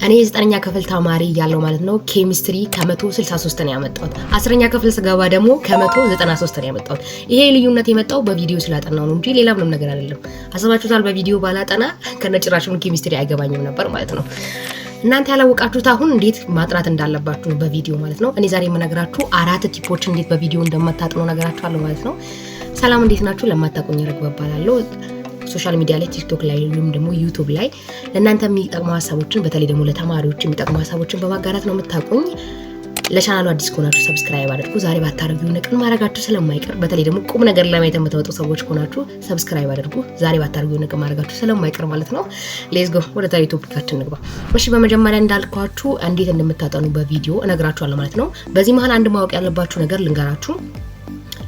እኔ የዘጠነኛ ክፍል ተማሪ እያለሁ ማለት ነው ኬሚስትሪ ከ163 ነው ያመጣሁት። 10ኛ ክፍል ስገባ ደግሞ ከ193 ነው ያመጣሁት። ይሄ ልዩነት የመጣው በቪዲዮ ስላጠናው ነው እንጂ ሌላ ምንም ነገር አይደለም። አስባችሁታል? በቪዲዮ ባላጠና ከነጭራሹን ኬሚስትሪ አይገባኝም ነበር ማለት ነው። እናንተ ያላወቃችሁት አሁን እንዴት ማጥናት እንዳለባችሁ ነው በቪዲዮ ማለት ነው። እኔ ዛሬ የምነግራችሁ አራት tip ኦች እንዴት በቪዲዮ እንደምታጥኑ ነገራችኋለሁ ማለት ነው። ሰላም፣ እንዴት ናችሁ? ለማታውቁኝ ረግባ እባላለሁ። Social media ላይ፣ ቲክቶክ ላይ ወይም ደግሞ ዩቱብ ላይ ለእናንተ የሚጠቅሙ ሀሳቦችን፣ በተለይ ደግሞ ለተማሪዎች የሚጠቅሙ ሀሳቦችን በማጋራት ነው የምታውቁኝ። ለቻናሉ አዲስ ከሆናችሁ subscribe አድርጉ። ዛሬ ባታደርጉ የሆነ ቀን ማድረጋችሁ ስለማይቀር፣ በተለይ ደግሞ ቁም ነገር ለማየት የምትመጡ ሰዎች ከሆናችሁ subscribe አድርጉ። ዛሬ ባታደርጉ የሆነ ቀን ማድረጋችሁ ስለማይቀር ማለት ነው። Let's go፣ ወደ ዛሬ topic ኣችን እንግባ። እሺ፣ በመጀመሪያ እንዳልኳችሁ እንዴት እንደምታጠኑ በቪዲዮ እነግራችኋለሁ ማለት ነው። በዚህ መሀል አንድ ማወቅ ያለባችሁ ነገር ልንገራችሁ።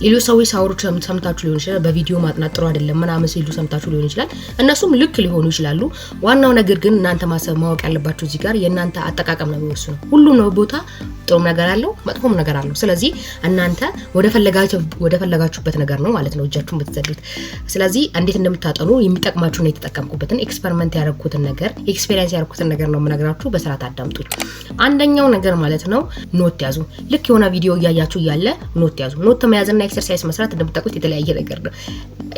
ሌሎች ሰዎች ሲያወሩ ሰምታችሁ ሊሆን ይችላል። በቪዲዮ ማጥናት ጥሩ አይደለም ምናምን ሲሉ ሰምታችሁ ሊሆን ይችላል። እነሱም ልክ ሊሆኑ ይችላሉ። ዋናው ነገር ግን እናንተ ማሰብ ማወቅ ያለባችሁ እዚህ ጋር የእናንተ አጠቃቀም ነው የሚወስነው። ሁሉም ነው ቦታ ጥሩም ነገር አለው፣ መጥፎም ነገር አለው። ስለዚህ እናንተ ወደ ፈለጋችሁበት ነገር ነው ማለት ነው እጃችሁን ብትዘዱት። ስለዚህ እንዴት እንደምታጠኑ የሚጠቅማችሁን የተጠቀምኩበትን፣ experiment ያደረኩትን ነገር፣ experience ያደረኩትን ነገር ነው የምነግራችሁ። በስርዓት አዳምጡኝ። አንደኛው ነገር ማለት ነው note ያዙ። ልክ የሆነ ቪዲዮ እያያችሁ እያለ note ያዙ። Note መያዝና exercise መስራት እንደምታውቁት የተለያየ ነገር ነው።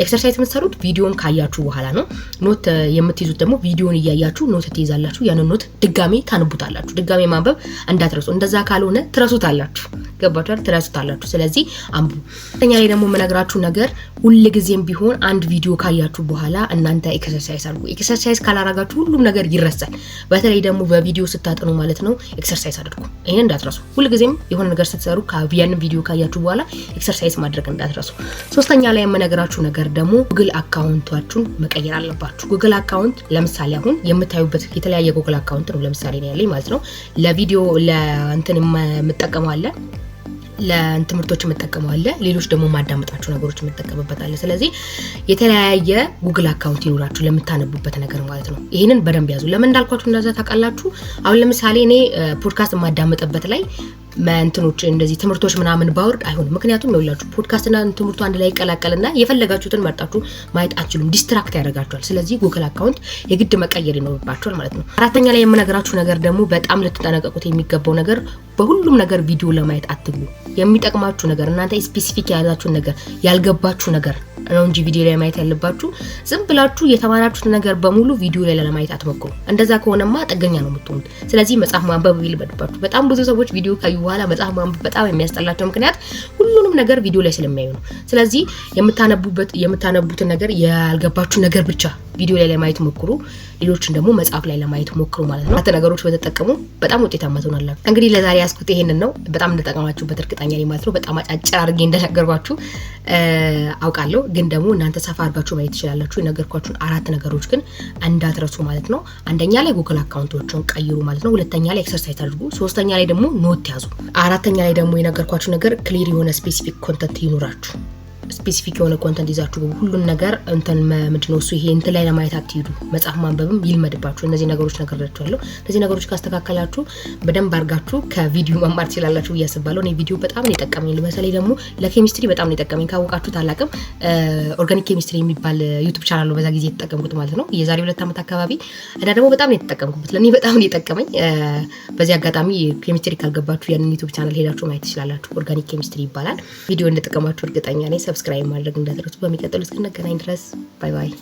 Exercise የምትሰሩት ቪዲዮን ካያችሁ በኋላ ነው። Note የምትይዙት ደግሞ ቪዲዮን እያያችሁ note ትይዛላችሁ። ያንን note ድጋሜ ታነቡታላችሁ። ድጋሜ ማንበብ እንዳትረሱ። እንደዛ ካልሆነ ትረሱታላችሁ። ገባችኋል? ትረሱታላችሁ። ስለዚህ አንብቡ። ሁለተኛ ላይ ደግሞ የምነግራችሁ ነገር ሁልጊዜም ቢሆን አንድ ቪዲዮ ካያችሁ በኋላ እናንተ exercise አድርጉ። Exercise ካላረጋችሁ ሁሉም ነገር ይረሳል። በተለይ ደግሞ በቪዲዮ ስታጠኑ ማለት ነው exercise አድርጉ። ይሄን እንዳትረሱ። ሁልጊዜም የሆነ ነገር ስትሰሩ ያንን ቪዲዮ ካያችሁ በኋላ exercise ማድረግ እንዳትረሱ። ሶስተኛ ላይ የምነግራችሁ ነገር ደግሞ ጉግል account ኣችሁን መቀየር አለባችሁ። ጉግል account ለምሳሌ አሁን የምታዩበት የተለያየ ጉግል account ነው ለምሳሌ ነው ያለኝ ማለት ነው። ለቪዲዮ ለእንትን የምጠቀመው አለ፣ ለትምህርቶች የምጠቀመው አለ፣ ሌሎች ደግሞ ማዳመጣቸው ነገሮች የምጠቀምበት አለ። ስለዚህ የተለያየ ጉግል account ይኖራችሁ ለምታነቡበት ነገር ማለት ነው። ይሄንን በደንብ ያዙ። ለምን እንዳልኳችሁ እንደዛ ታውቃላችሁ? አሁን ለምሳሌ እኔ ፖድካስት የማዳመጥበት ላይ እንትኖች እንደዚህ ትምህርቶች ምናምን ባወርድ አይሆንም። ምክንያቱም ይኸውላችሁ ፖድካስትና ትምህርቱ አንድ ላይ ይቀላቀልና የፈለጋችሁትን መርጣችሁ ማየት አትችሉም። Distract ያደርጋችኋል። ስለዚህ ጉግል account የግድ መቀየር ይኖርባችኋል ማለት ነው። አራተኛ ላይ የምነግራችሁ ነገር ደግሞ በጣም ልትጠነቀቁት የሚገባው ነገር በሁሉም ነገር ቪዲዮ ለማየት አትግቡ። የሚጠቅማችሁ ነገር፣ እናንተ specific የያዛችሁን ነገር፣ ያልገባችሁ ነገር ነው እንጂ ቪዲዮ ላይ ማየት ያለባችሁ። ዝም ብላችሁ የተማራችሁት ነገር በሙሉ ቪዲዮ ላይ ለማየት አትሞክሩ። እንደዛ ከሆነማ ጥገኛ ነው የምትሆኑት። ስለዚህ መጽሐፍ ማንበብ ይልመድባችሁ። በጣም ብዙ ሰዎች ቪዲዮ ካዩ በኋላ መጽሐፍ ማንበብ በጣም የሚያስጠላቸው ምክንያት ሁሉንም ነገር ቪዲዮ ላይ ስለሚያዩ ነው። ስለዚህ የምታነቡትን ነገር ያልገባችሁ ነገር ብቻ ቪዲዮ ላይ ለማየት ሞክሩ። ሌሎችን ደግሞ መጽሐፍ ላይ ለማየት ሞክሩ ማለት ነው። አራት ነገሮች በተጠቀሙ በጣም ውጤታማ ትሆናላችሁ። እንግዲህ ለዛሬ ያስኩት ይሄንን ነው። በጣም እንደጠቀማችሁበት እርግጠኛ ነኝ ማለት ነው። በጣም አጫጭር አድርጌ እንደነገርኳችሁ አውቃለሁ፣ ግን ደግሞ እናንተ ሰፋ አድርጋችሁ ማየት ትችላላችሁ። የነገርኳችሁን አራት ነገሮች ግን እንዳትረሱ ማለት ነው። አንደኛ ላይ ጉግል account ኦችን ቀይሩ ማለት ነው። ሁለተኛ ላይ exercise አድርጉ። ሶስተኛ ላይ ደግሞ note ያዙ። አራተኛ ላይ ደግሞ የነገርኳችሁ ነገር clear የሆነ specific content ይኑራችሁ። Specific የሆነ content ይዛችሁ ግቡ። ሁሉን ነገር እንትን ምንድነው እሱ ይሄ እንትን ላይ ለማየት አትሂዱ። መጽሐፍ ማንበብም ይልመድባችሁ። እነዚህ ነገሮች ነግሬያችኋለሁ። እነዚህ ነገሮች ካስተካከላችሁ በደንብ አድርጋችሁ ከቪዲዮ መማር ትችላላችሁ ብዬ አስባለሁ። እኔ ቪዲዮ በጣም ነው የጠቀመኝ። በተለይ ደግሞ ለኬሚስትሪ በጣም ነው የጠቀመኝ። ካወቃችሁት አላውቅም፣ Organic Chemistry የሚባል ዩቱብ ቻናል ነው በዛ ጊዜ የተጠቀምኩት ማለት ነው። የዛሬ 2 ዓመት አካባቢ እና ደግሞ በጣም ነው የተጠቀምኩበት። ለእኔ በጣም ነው የጠቀመኝ። በዚህ አጋጣሚ ኬሚስትሪ ካልገባችሁ ያንን ዩቱብ ቻናል ሄዳችሁ ማየት ትችላላችሁ። Organic Chemistry ይባላል። ቪዲዮ እንደጠቀማችሁ እርግጠኛ ነኝ። Subscribe ማድረግ እንዳትረሱ። በሚቀጥሉ እስክንገናኝ ድረስ bye bye።